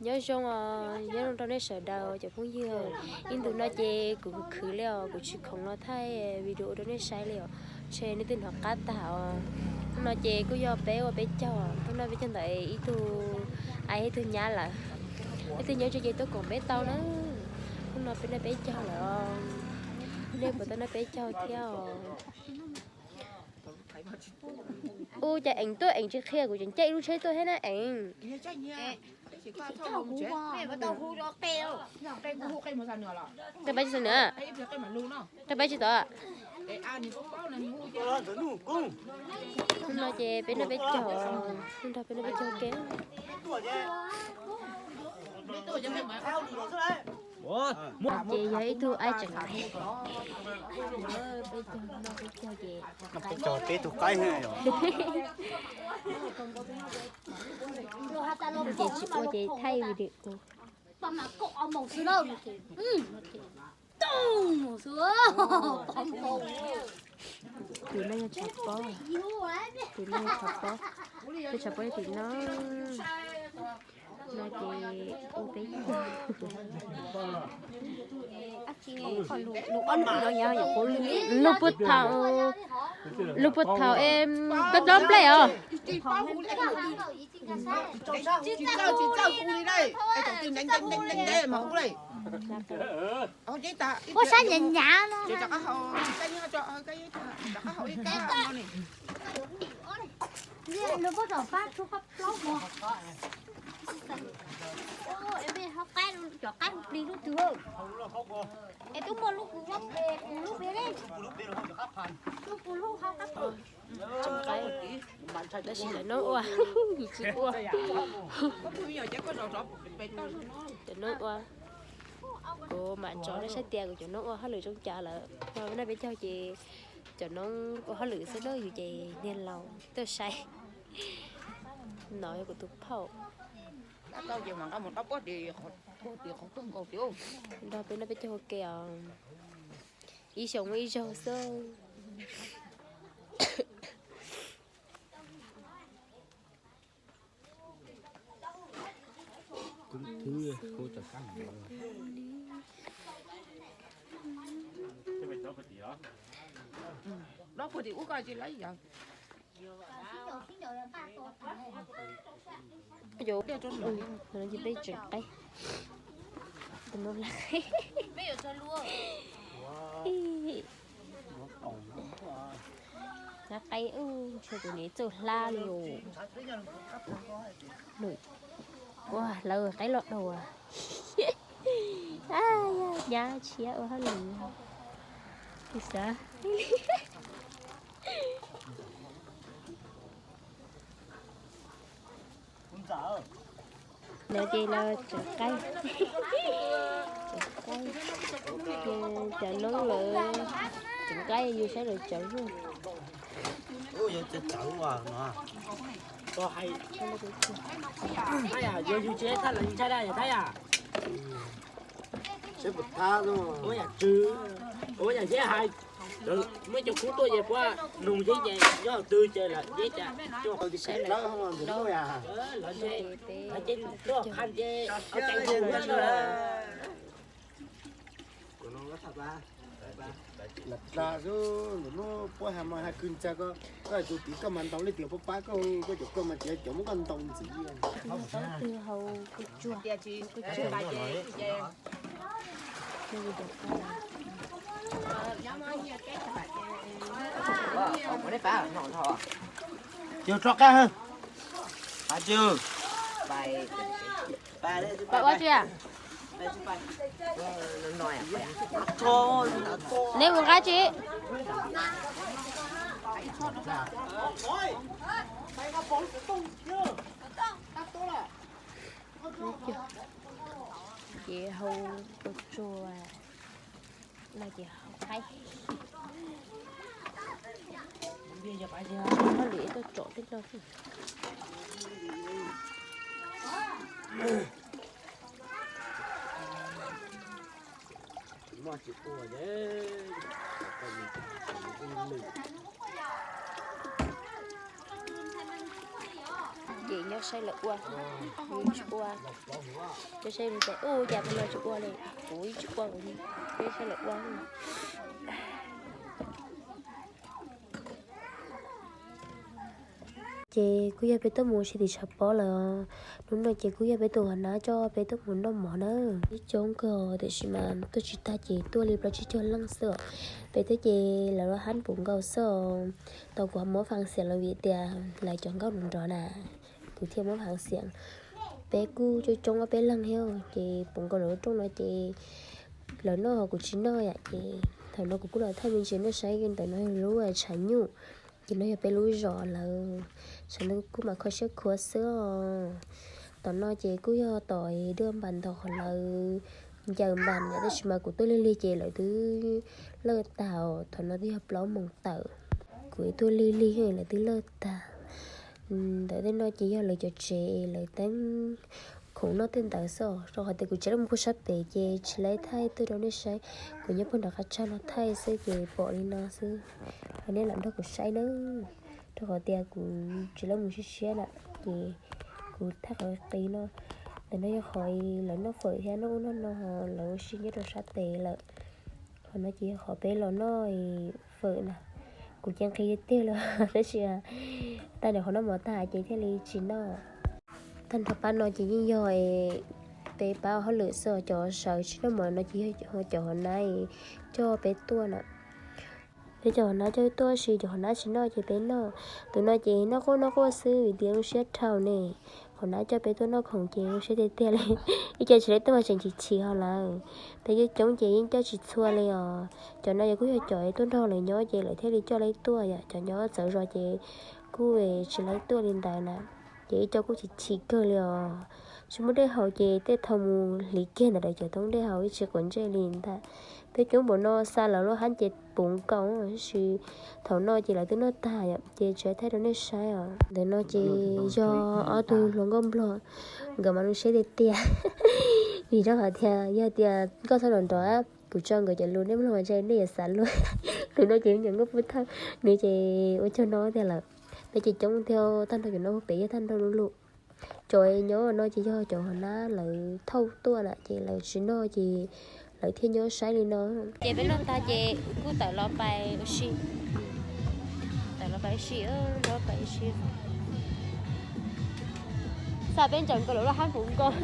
Nyob zoo os, nyob zoo rau nej sawv daws cov phooj ywg. Ib ntus no ces kuv khwv khwv li os, kuv tsis khoom los thaij video rau nej saib li os. Ntshe nej twb hnov qab tag os. Hnub no ces kuj yog peb ua peb caug, hnub no peb caug ntawm ib tug, ib tug nyab lawm. Ib tug nyab tsev ces tuaj koom peb tau na. Hnub no peb noj peb caug lawm os. Nej puas tau noj peb caug thiab os? Ua cas Eev tuaj Eev tsis qhia kuv, tseem caij ib lub tsheb tuaj thiab na Eev. Qe pab tsis tau nws, qe pab tsis tau. Hnub no ces peb noj peb caug, nrog peb noj peb caug ke. Ces yog ib tug aib tseem peb caug, noj peb caug ces peb tug qaib ces tsis ua ces thaij video. Tus no yog tshav pob, tus no yog tshav pob, tus tshav pob yog tim no. No ces ua peb caug. Lub puag thaum, lub puag thaum es koj dob nplej os. Ua sab nyav nyav no. Cov qaib, cov qaib plig lub twg. Es twb muaj lub kub lub pem, lub pem li. Lub kub lub hau qab plig. Tab sis cov noob ua, yus tsis ua. Cov noob ua, kuv mam tso nej saib tias kuv cov noob ua hauj lwm zoo cas lawm. Noj peb caug ces cov noob ua hauj lwm xwb na, yus ces niag laus tuaj saib. No yog kuv tus phauj. Nrog peb noj peb caug ua ke os. Ib xyoo muaj ib zaug xwb. Peb tseem qaib. Qaib, ntshe tus niam txawj hlab li os. Ua lawv qaib loj dhau. Nyab tshiab ua hauj lwm. Xav lawv ces lawv tseem qaib, tseem qaib, cov noob lawv tseem qaib, yus saib lawv cawv zuj. Yus tsis thab lawv ntshai dab yog thab yam. Ua yam tsw, ua yam yeb hais, muaj cov khub tuaj ces puab nug yeb ces yog twg ces lawv yeb cas coj tau tis saib lawv, lawv ces tuaj qha ces Lam dla xwb, ntawm lub puab has mas has kws ntsa ko, koj tus tiv koj mas ntaus leej twg puab pab koj, koj cov koj mas tsis cov muab koj ntaus ntxiv. Twg hau kua tsuag, kua tsuag. Yog tso qab hab. Pab ua tsi? Neb mus nqa tsi? Ces hau kua tsuag, no ces hau qaib. Hauj lwm tuaj tsom tej no xwb. Ces nyob Saib lawv ua, tsis ua. Cov saib lus tias ub cas peb no tsis ua li, kuv tsis ua kuv, peb saib lawv ua. Ces kuj yog peb tuaj mus ua si tim tshav pob lawm. Hnub no ces kuj yog peb tus hau nab coj peb tuaj mus noj mov na. Ib coob kawg tiam sis mas tuaj tsis tag ces tuaj li plaub tsib caug leej xwb os. Peb tuaj ces lawv lub hab puv nkaus xwb os. Tau kuv ho muab faa xiam lawv vim tias lawv cov nkauj nrov nrov na, kuv thiaj muab faa xiam. Peb kuj coob coob ob peb leeg thiab ces puv nkaus lawv lub rooj no ces lawv noj ho kuv tsis noj yom. Ces thaum no kuv kuj los thaij me ntsis nej saib, ntawm no yog lub tshav nyuj, ces no yog peb lub zos lawv, tshav no kuj mam kho siab khuav xwb os. Tom no ces kuj yog tom dua npas ntog qhov lawv ncaws npas yom, tab sis mas kuv tuaj lig lig ces lawv twb lawj tag os. Thaum no twb yog plaub moos tawm, kuv tuaj lig lig lawv twb lawj tag. Ntawm tej no ces yog lawv cov tsev lawv teeb khoom noj tej ntawd xwb os. Rau qhov tias kuv tsis tau mus puag sab pem ces tsis laib thaij tuaj rau nej saib, kuv nyob puag nram qab tsag no thaij xwb ces pom li no xwb. Ho nej lam nrog kuv saib na, rau qhov tias kuv tsis tau mus siab siab na, ces kuv thaij qhov qis no. Ntawm no yog qhov lawv noj fawm thiab noj ub noj no, lawv ua si nyob rau sab pem lawm. Qhov no ces yog qhov peb los noj fawm na. Kuv cia nqhis tiag tiag li tab sis tag nrho qhov noj mov tag ces thiaj li tsis noj. Tag nrho pab no ces yeej yog peb pab hauj lwm xwb, cov sawv tsis noj mov no ces yog cov hau nab coj peb tuaj na. Peb cov hau nab coj peb tuaj tab sis cov hau nab tsis noj ces peb noj. Tus no ces noj quaj noj quaj xwb vim tias zoo siab dhau ne. Hau nab coj peb tuaj noj khoom ces zoo siab tiag tiag li. Ib co tsis laib tuaj mas tseem chim chim ho lawm. Peb coob coob ces yeej coj tsis txhua li os. Cov no yog kuj yog cov tuaj nrog lawv nyob ces lawv thiaj li coj laib tuaj yom. Cov nyob txawv zos ces kuj tsis laib tuaj li ntawd na. Ces ib co kuj chim chim kawg li os. Tsis muaj dej haus ces tej thaum mus hliv kiag ntawm lawv cov toob dej haus ib tsis quav ntsej li ntag. Peb coob npaum no xa lawv lub hab ces puv nkaus tab sis thaum no ces lawv twb noj tag yom, ces tsis thaij rau nej saib os. Ntawm no ces yog ob tug hluas nkauj nplog, nkawd mas zoo siab tiag tiag. Vim rau qhov tias yog tias nkauj txhob nrov nrov, kuv tso nkawd cov lus nej mloog mas ntshe nej yuav xav luag. Tus no ces me nyuam nkauj pub thawj, nws ces ua caug no tiag lawm. Peb ces coob thiab, tag nrho cov no pem yog tag nrho lub lus. Cov nyob no ces yog cov hau nab lawv thauj tuaj na, ces lawv tsis noj ces lawv thiaj nyob saib li no. Ces peb noj tag ces kuj tawm los pais ua si, tawm los pais ua si, nrog pais ua si. Xa peb ntsaws nkaus lawv lub hab puv nkaus,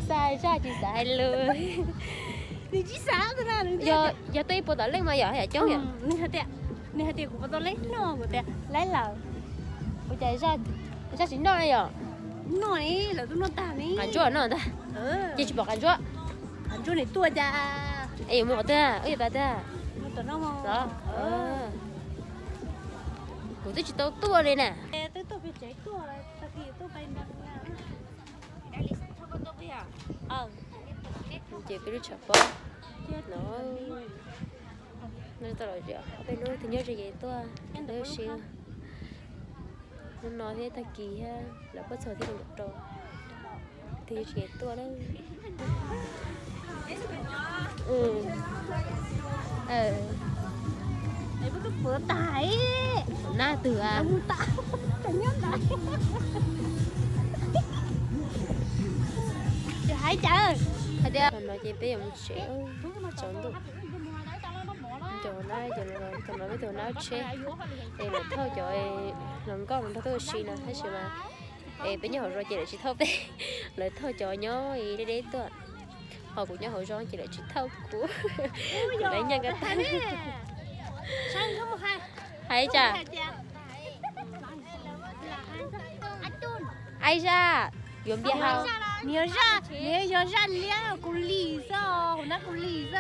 xa zaj tsis xav hais lus. Yog tuaj ib puas tom leej mas yom, yam coob yom. Nws hais tias kuv puas tau laib noj, kuv tias laib lawm. Ua cas zaj tsis noj na yom? Noj, lawv twb noj tag ne. Qas ntsuab noj ntag. Ces tsis pom qas ntsuab. Qas ntsuab nws tuaj cas. Es yuav mus qhov twg, wb yuav pais twg? Kuv twb tsis tau tuaj li na. Ces peb lub tshav pob no, no tau los peb hnub twg nyob ze ces tuaj ua si. Hnub no thiab tag kis thiab lawv puab txog thiab rau, twg tsis tuaj na. Nab twg a? Hais tias no ces peb yuav mus tsev, tsaus ntuj. Cov no, cov no peb tus nab tsheb es lawv thauj cov hluas nkauj nrog tuaj ua si no tab sis mas es peb nyob hauv zos ces lawv tsis thauj peb, lawv thauj cov nyob deb deb tuaj. Ho kuv nyob hauv zos ces lawv tsis thauj kuv, kuv lawv nyiag nkawd tag. Hais tsam, ai zaj, yuav npias haus. Nws yog zaj liab kuv lis xwb, hauv nab kuv lis xwb.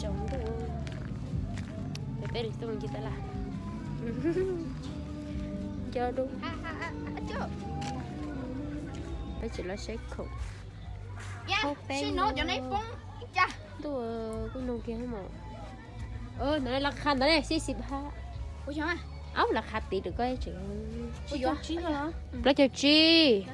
Tsaus ntuj, peb li tuaj ncig tab laj, nco dub. Peb tseem los saib khoom. Ntuj, kuj nug kiag mas. Ntawd lawv qha ntawd ne, xib xim hab. Aub, lawv qha tid rau koj tseem plaub caug tsib.